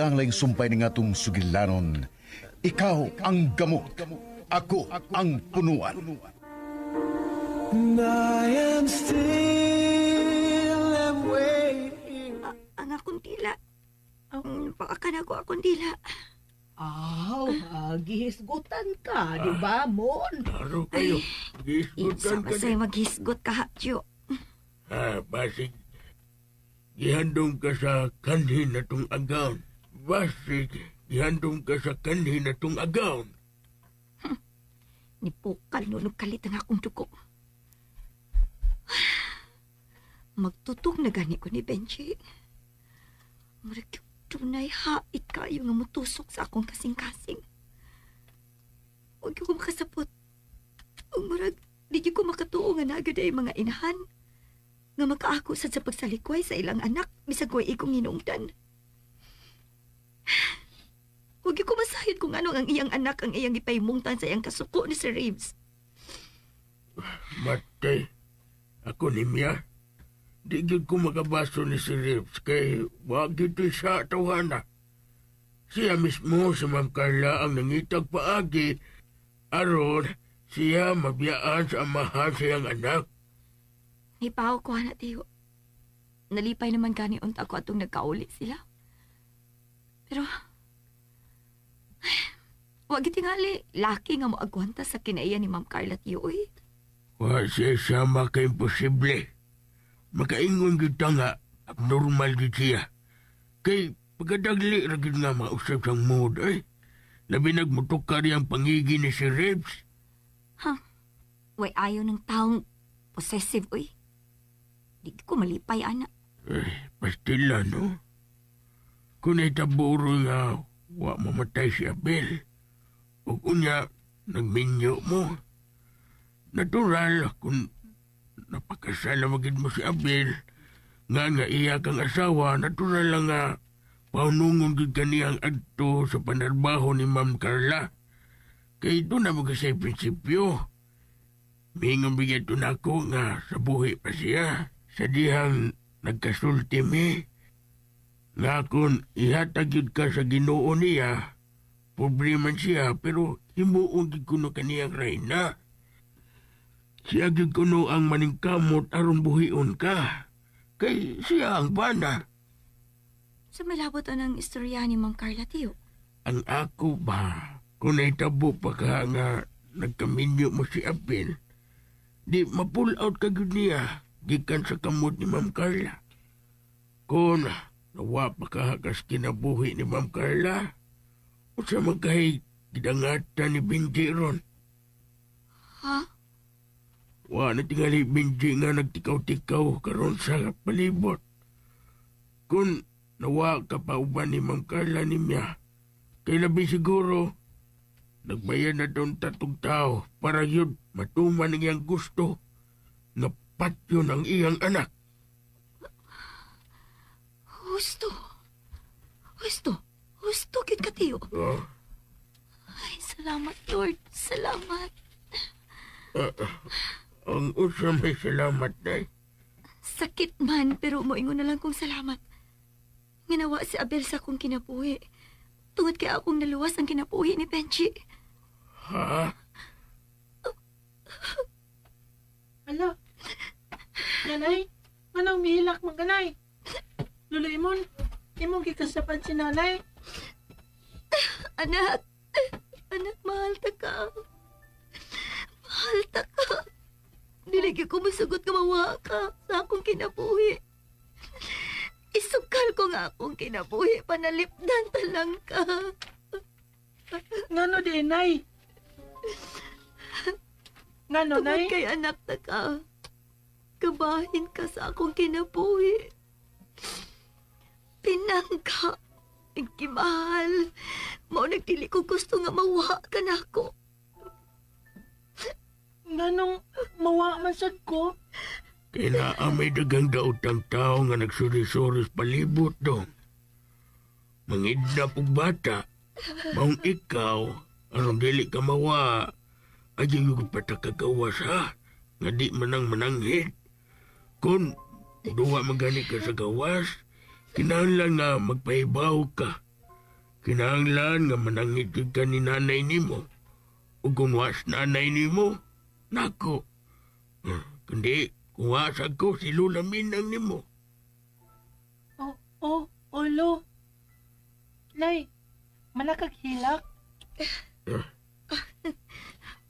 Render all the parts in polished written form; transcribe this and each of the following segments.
Ang laing sumpay ni ngatong sugilanon. Ikaw ang gamot, ako ang punuan. And I am still am waiting. Ang akong dila. Pakakan ako akong dila. Aw, gihisgutan ka, di ba, Mon? Klaro kayo. Isa Gihisgutan ka masay maghisgot ka, Tiyo. Ah, basig. Gihandom ka sa kanhin na tong agaon. Basig, gihandom ka sa kanhin na tong agaon. Nipukal no kalit ang akong dugo. Magtutog na gani ko ni Benji. Murag yung dunay hait kayo nga mutusok sa akong kasing-kasing. Huwag ko makasapot. Ug murag, di gyud ko makatuo nga naa gyud ay mga inahan nga makaako sad sa pagsalikway sa ilang anak bisag way ikong hinungdan. Huwag ko masayod kung ano ang iyang anak ang iyang gipaymungtan sa iyang kasuko ni Sir Reeves. Matay. Ako ni Mia. Di gyud ko makabaso ni si Reeves kay wa gyud to'y sa tawhana. Siya mismo si Ma'am Carla ang nangitag paagi aron siya mabiyaan sa amahan sa iyang anak. Hipaw ko na, Tiyo. Nalipay naman gani unta ko atong nagkauli sila. Pero, ay, wag tingali, laki nga mo agwanta sa kinaiya ni Ma'am Carla, Tiyo, uy. Wa siya sama kay imposible. Makaingon gyud ta nga abnormal gyud siya. Kay pagkadagli ra gyud nga mausap sang mood ay. Labi nagmutukar yang pangigi ni si Reeves. Way ayaw ng taong possessive, uy. Di ko malipay, ana. Eh, pastila, no? Kung naitaburo nga, wa mamatay si Abel. O unya, nagminyo mo. Natural, kung napakasala magid mo si Abel, nga nga iya kang asawa, natural lang nga paunungon gid kaniyang adto sa panarbaho ni Ma'am Carla. Kay doon na mga sa prinsipyo. Mingon bigyan to nako nga sa buhi pa siya. Sa dihang nagkasulti mi. Nga kung ihatag yun ka sa Ginoo niya, pobre man siya, pero himuon gid kuno kaniyang reyna. Siya gid kuno ang maningkamot aron buhion ka. Kay siya ang bana. Sa may labot ang istorya ni Ma'am Carla, Tiyo. Ang ako ba, kung naitabo pa ka nga nagkaminyo mo si Abel, di ma-pull out ka gyud niya gikan sa kamot ni Ma'am Carla. Kung nawa pa ka kas kinabuhi ni Ma'am Carla, unsa man kay gidangatan ni Benji ron? Ha? Wa na tingali Benji nga nagtikaw-tikaw karon sa palibot. Kung nawa ka pa uban ni Ma'am Carla ni Mia, kay labi siguro, nagbayad na doon tatong tao para yun matuman ang iyang gusto nga patyon ang iyang anak. Husto. Husto. Husto gyud ka, Tiyo. Oh, Ay, salamat, Lord. Salamat. Ang usa may salamat day. Sakit man, pero moingon na lang kong salamat. Ginawa si Abel sa akong kinabuhi. Tungod kay akong naluwas ang kinabuhi ni Benji. Ha? Ala, nanay, anong mihilak man kanay? Lolo Imon, imong gikasapan si nanay. Anak, anak, mahal ta ka. Mahal ta ka. Dili gyud ko masugot nga mawa ka sa akong kinabuhi. Isukal ko nga akong kinabuhi, panalipdan ta lang ka. Ngano di, nay? Ngano, Tungod nay? kay anak ta ka. Kabahin ka sa akong kinabuhi. Pinangka. Ikimahal. Mao nagdili ko gusto nga mawa ka nako. Nganong mawa man sad ko? Kay naa may dagang daotang tao nga nagsuri-suri sa palibot dong. Mangidnap og bata, maong ikaw, aron dili ka mawa, ayaw yung patakagawas ha, nga di manang mananghid. Kung duwa magani ka sa gawas, kinahanglan nga magpahibaw ka. Kinahanglan nga manangit ka ni nanay nimo. O kung was nanay nimo, nako. Kundi, kung wasag ko, si Lola Minang nimo. Oh, lo. Nay, manakag hilak.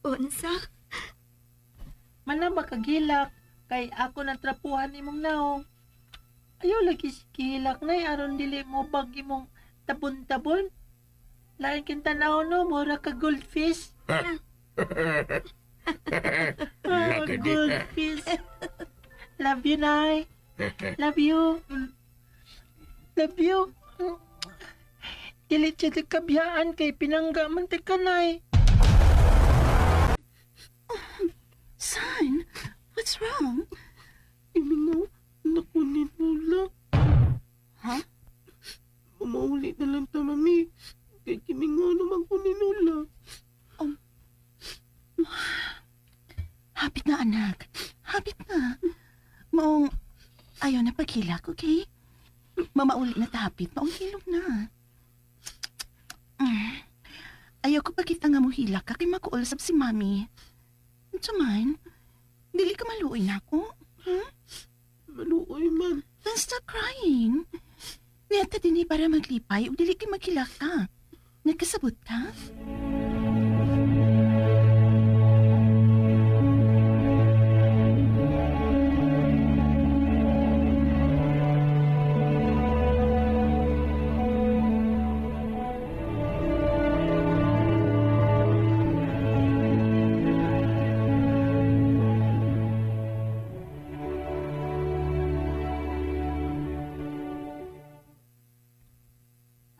Unsa? Mana makagilak kay ako nang trapuhan imong naong. Ayaw lagi sikilak nay aron dili mo bag imong tabon-tabon. Lain kin tanaw no, mura ka goldfish. Oh, goldfish. Love you, Nay. Love you. Love you. Dili siya kabiyaan kay pinangga man ti ka, Nay. Son, what's wrong? Imingaw, nakunin mo lang. Huh? Mauli na lang ta, mami. Kay kimingaw naman ko ni Lola. Hapit na, anak. Hapit na. Maong, ayaw na paghilak, okay? Mamauli na tapit, maong hilom na. Ayaw ko pagkita nga mo hilak ka kay makuulsab si mami. Unsa man, dili ka maluoy na ako. Maluoy man. Then stop crying. Niyata din para maglipay o dili kay maghilak ka. Nagkasabot ka?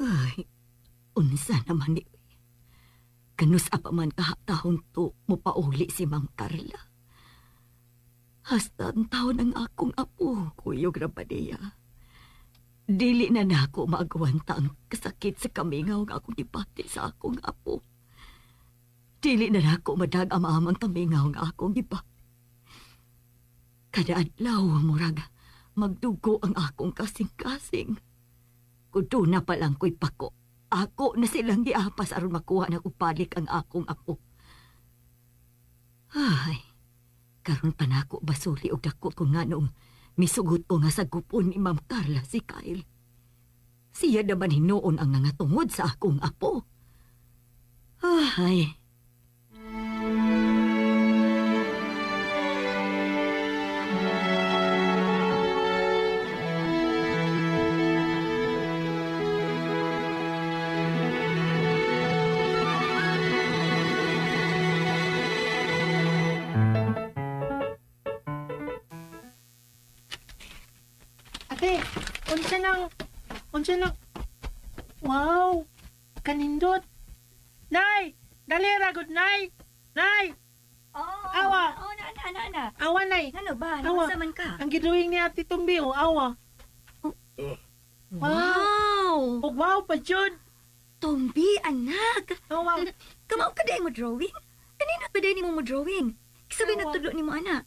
Ay, unsa naman ni Kanus apa man kahatahon to mopauli si Ma'am Carla. Hasta ang taon ang akong apo, kuyog ra ba niya. Dili na nako maagwanta ang kasakit sa kamingaw nga akong gibati sa akong apo. Dili na nako madag-amam ang kamingaw nga akong gibati. Kada adlaw, murag, magdugo ang akong kasing-kasing. Kudo na palang ko'y pako. Ako na silang giapas aron makuha na upalik ang akong apo. Ay, karon pa nako basuli og dako ko nga noong misugot ko nga sa gupon ni Ma'am Carla si Kyle. Siya naman hinuon ang nangatungod sa akong apo. Ay. Ate, unsa nang, wow, kanindot. Nay, dali ra, good night. Nay, Oh, Awa. Oh, na, na. awa, nay. Ano ba? Awa. Unsa man ka? Ang gidrawing ni Ate Tumbi, oh, awa. Wow. Wow! Oh, wow pa jud. Tumbi, anak! Awa. Kamao ka dahil mo drawing? Kanina pa dahil mo mo drawing? Sabi Awa. nagtulo ni mo, anak.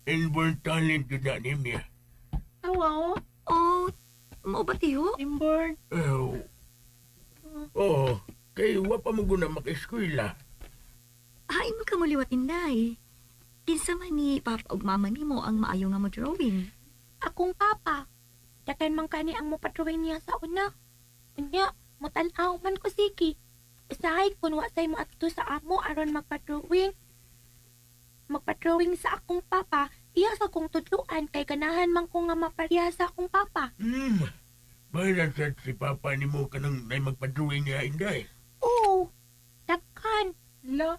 Inborn talent yun na niya. Awa, oh. Oh, mao ba tiyo? Inborn. Oo, kay wa pa mo guna maka-eskwela. Ay, mo ka muliwat, inday. Kinsa man ni papa ug mama nimo ang maayo nga mo drawing. Akong papa. Dakan man kani ang mopadrawing niya sa una. Unya, mutan-aw man ko sige. Usahay kun wa say mo adto sa amo aron magpa-drawing. Magpa-drawing sa akong papa, iya sa akong tudluan kay ganahan man ko nga mapareha sa akong papa. Bayan sa si papa nimo kanang nay magpa-drawing niya, inday. Oo. Daghan. La.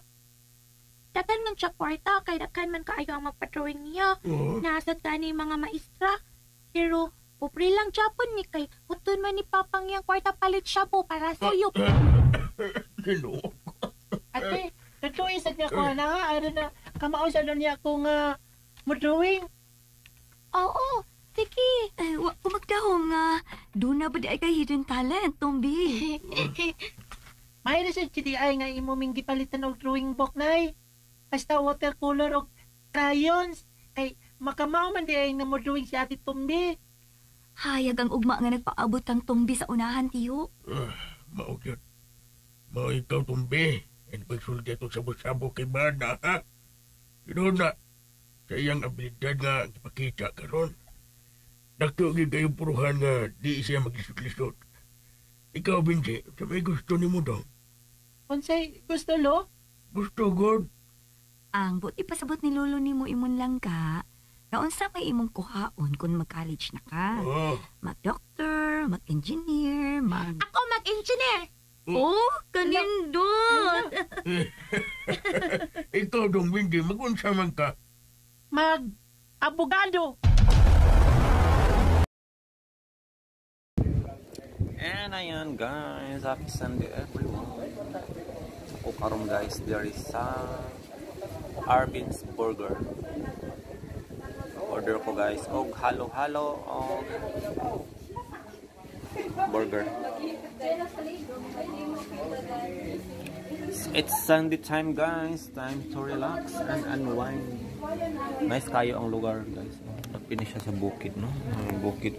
Daghan man siya kwarta kay daghan man kaayo ang magpa-drawing niya. Oo. Nasa tani mga maestra. Pero pobre lang Japon ni kay utun man ni papang iyang kwarta palit siya po para suyop. Ginoo. Ate, tutuin sa niya ko na ha. Aron na, kamao sa niya ko nga mo drawing. Oo, sige. Eh, wa ko magdahong nga. Doon na ba di ay kay hidden talent, Tumbi? May na sa GDI nga imo ming gipalitan og drawing book, nay. Basta watercolor og crayons. Kay makamao man di ay na mo drawing si Ate Tumbi. Hayag ang ugma nga nagpaabot kang Tumbi sa unahan, tiyo. Mao gyud. Mao ikaw, Tumbi. Ang pagsulti itong sabo-sabo kay Bana, ha? Tinuod na, sa iyang abilidad nga ipakita karon. Dakto gyud kayong puruhan nga di siya maglisod-lisod. Ikaw, Benji, sa may gusto ni mo daw. Unsay gusto, lo? Gusto, God. Ang buti pasabot ni lolo nimo imon lang ka. Naunsa may imong kuhaon kung mag-college na ka? Oh. Mag-doctor, mag-engineer, mag... Ako mag-engineer! Oh, kanindot! Ikaw dong, Benji, mag-unsa man ka? Mag-abogado! And ayan guys, happy Sunday everyone. Ako karon guys, there is sa Arvin's Burger. Order ko guys, og halo-halo og burger. It's Sunday time guys, time to relax and unwind. Nice kayo ang lugar guys. Nagpini siya sa bukid, no? Ang bukid.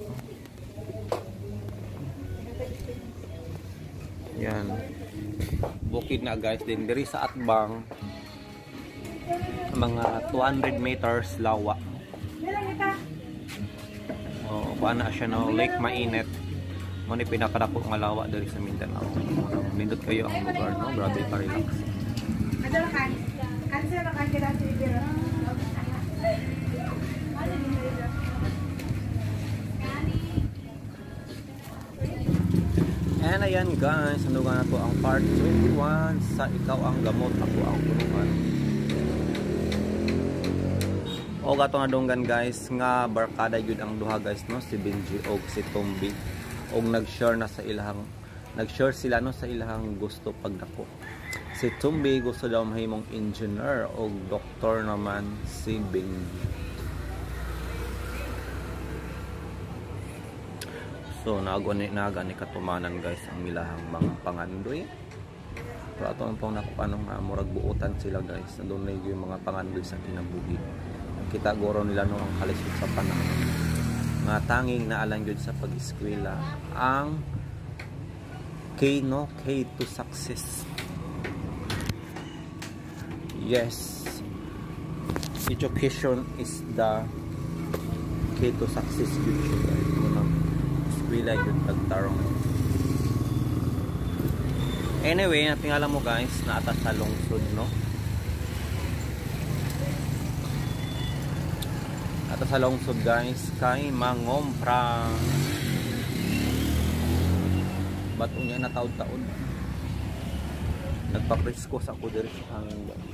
Yan. Bukid na guys din diri sa Atbang. Mga 200 meters lawa. Oh, kuan na siya no, Lake Mainit. Mo ni pinakadako nga lawa diri sa Mindanao. Nindot kayo ang lugar no, grabe pa relax. And ayan guys, sandugan na to ang part 21 sa Ikaw ang Gamot, Ako ang Punuan. O gato nga donggan guys, nga barkada gyud ang duha guys no, si Benji og si Tumbi. Og nag-share na sa ilahang, nag-share sila no sa ilahang gusto pagdako. Si Tumbi gusto daw mahimong engineer og doktor naman si Benji. So naga ni katumanan guys ang ilahang mga pangandoy. Pero ato ang pong nakupanong nga murag buotan sila guys. Nandun na yung mga pangandoy sa kinabuhi. Kita guro nila no ang kalisod sa panahon. Nga tanging naalang yun sa pag-eskwela ang K no, K to success. Yes, education is the key to success yun siya guys. Munang eskwela yun tagtarong. Anyway, natingala mo guys, naata sa lungsod no. Naata sa lungsod guys, kay mangompra. Ba't unya na taod-taod? Nagpapresko sa ako diri sa hangin guys.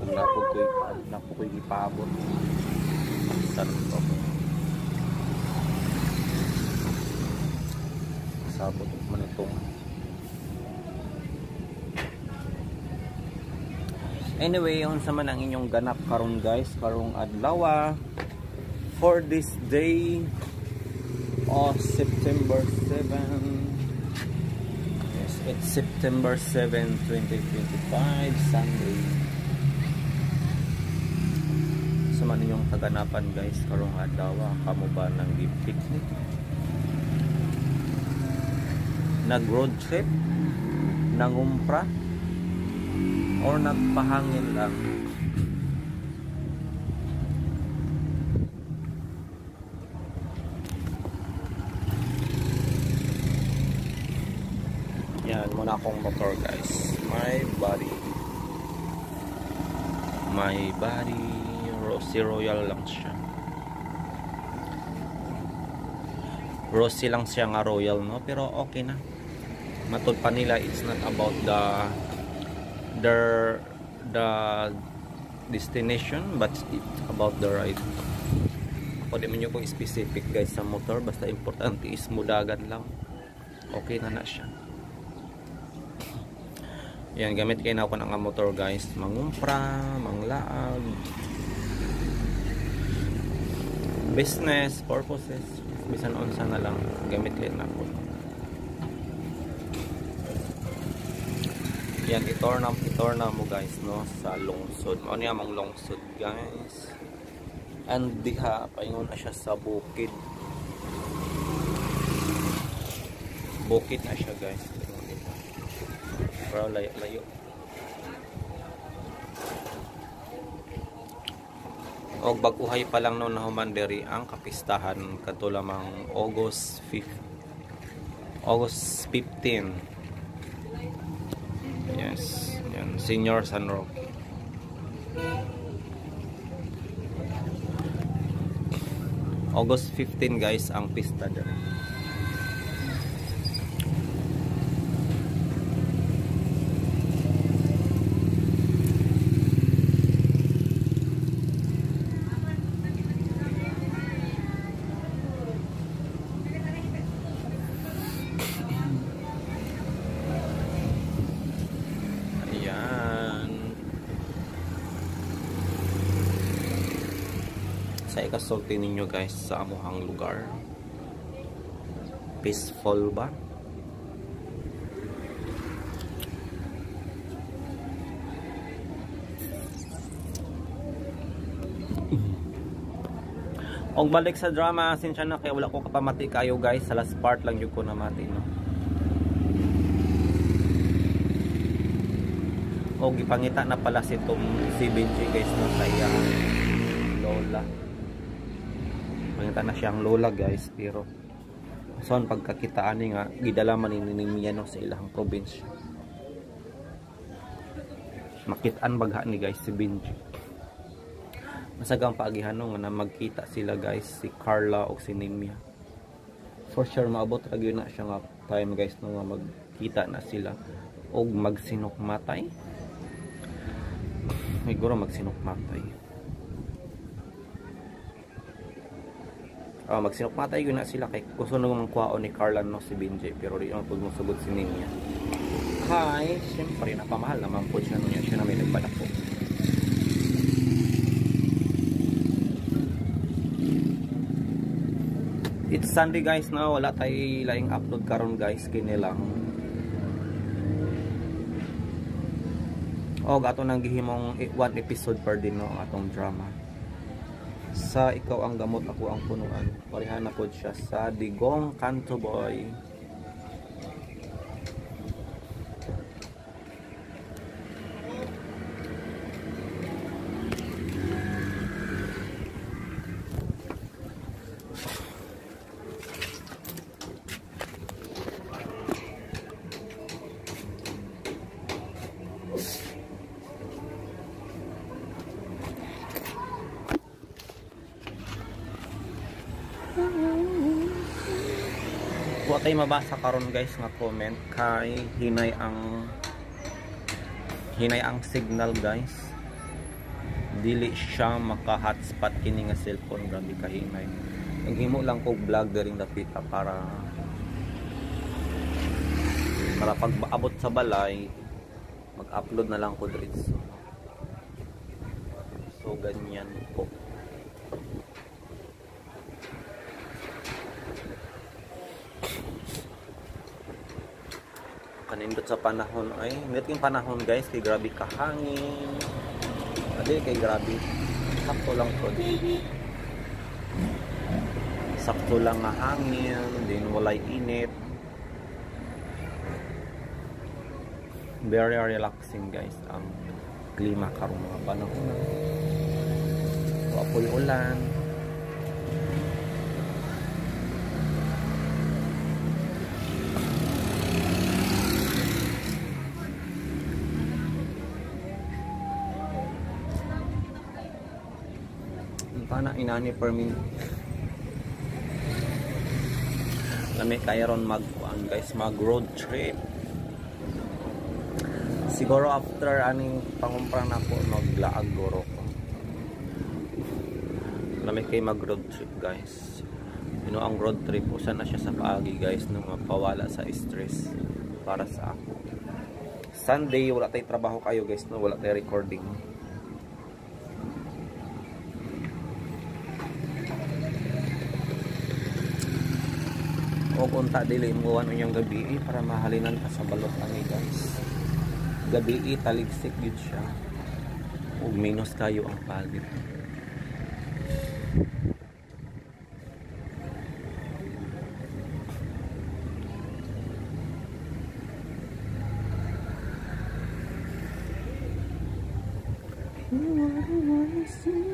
Kung napo ko'y gipaabot. Sarap ako. Sabot man itong. Anyway, unsa man ang inyong ganap karon guys, karong adlaw for this day of September 7. Yes, it's September 7, 2025, Sunday. Unsa man inyong kaganapan guys karong adlaw, kamo ba nang picnic? Nag road trip? Nangumpra? Or nagpahangin lang? Yan, muna akong motor guys. My body. My body. Rosy Royal lang siya. Rosy lang siya nga Royal no, pero okay na. Matod pa nila, it's not about the destination but it's about the ride. Ako di man yung kung specific guys sa motor, basta importante is mudagan lang, okay na na siya. Yan, gamit kayo na ako ng motor guys, mangumpra, manglaag, business purposes, bisan unsa na lang, gamit kayo na ako. Yan, itorna mo guys no sa lungsod. Mao niya among lungsod guys. And diha paingon na siya sa bukid. Bukid na siya guys. Pero layo-layo. Og bag-uhay pa lang no nahuman diri ang kapistahan kadto lamang August 5, August 15. Yes, yan, Senior San Roque. August 15 guys ang pista diri. Sa ikasulti ninyo guys sa amuhang lugar, peaceful ba? Og balik sa drama, sinsya na kaya wala ko kapamati kayo guys, sa last part lang yun ko namati, no? Og gipangita na pala si Tom, si Benji guys, no, sa iyang lola. Pangita na siyang lola guys, pero son pagkakitaan ni nga gidala man ni Mia, no, sa ilahang probinsya. Makitaan bagha ni guys si Benji. Masagang paagihan, no, nga na magkita sila guys, si Carla o si Nimia. For sure maabot ra gyud na siya nga time guys, no, nga magkita na sila og magsinukmatay. Siguro magsinukmatay. Magsinukmatay yun na sila kay gusto na kuwaon ni Carla, no, si Benji, pero di naman pud mosugot si Nimia. Hi, syempre napamahal naman po siya niya, siya na may nagpadako. It's Sunday guys, no, wala tay laing upload karon guys, kini lang. Og ato nang gihimong one episode per din, no, ang atong drama. Sa Ikaw ang Gamot, Ako ang Punuan. Pareha na po siya sa Digong Kanto Boy. Wa tay mabasa karon guys nga comment kay hinay ang signal guys. Dili siya maka hotspot kini nga cellphone, grabe ka hinay. Naghimo lang ko vlog diri dapita para pag abot sa balay mag-upload na lang ko diretso. So ganyan po. Kanindot sa panahon ay nindot yung panahon guys kay grabe kahangin. Adi kay grabe, sakto lang to. Sakto lang nga hangin, din walay init. Very relaxing guys ang klima karong mga panahon. Wa po'y ulan. Pana inani permin. Lami kayron magkuan guys, mag road trip. Siguro after aning pangumpra na ko maglaag guro ko. Lami kay mag road trip guys. You know, ang road trip usa na siya sa paagi guys no, mapawala sa stress para sa ako. Sunday wala tay trabaho kayo guys no, wala tay recording. O unta dili mo ano yung gabi para mahalinan ka sa balot ani guys. Gabi taligsik gyud siya. Ug minus kayo ang palit. You are the one I see.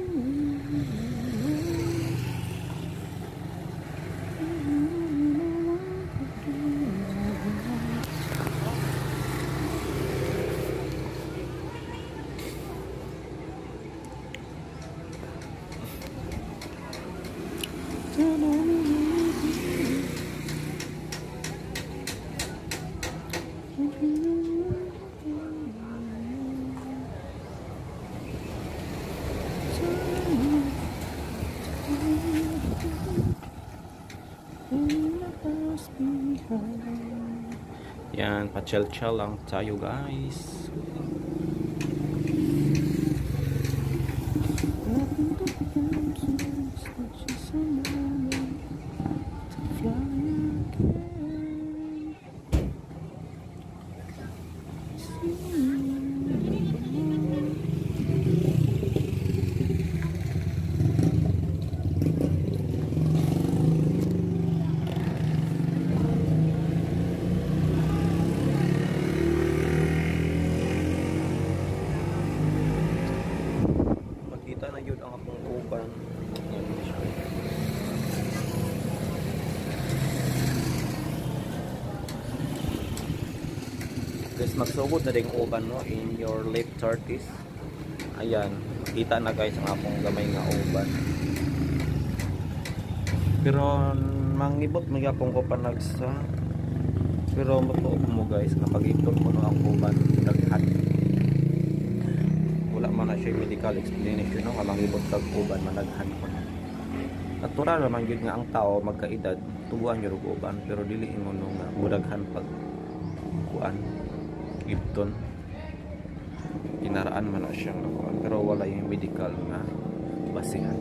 Yan, pa-chel-chel lang tayo guys. Makita na yun ang akong uban. Yan siya. Guys, magsugod na ding uban no in your late 30s. Ayan, kita na guys ang akong gamay nga uban. Pero mangibot magyapon ko panagsa. Pero matuo mo guys, kapag ipon mo no ang uban daghan. Wala man na siya medical explanation no, nga mangibot kag uban managhan ko. Natural naman gyud nga ang tao magkaedad tubuan gyud og uban, pero dili ingon no nga mudaghan pag kuan ibton. Kinaraan man na siya nga kuan, pero wala yung medical nga basihan.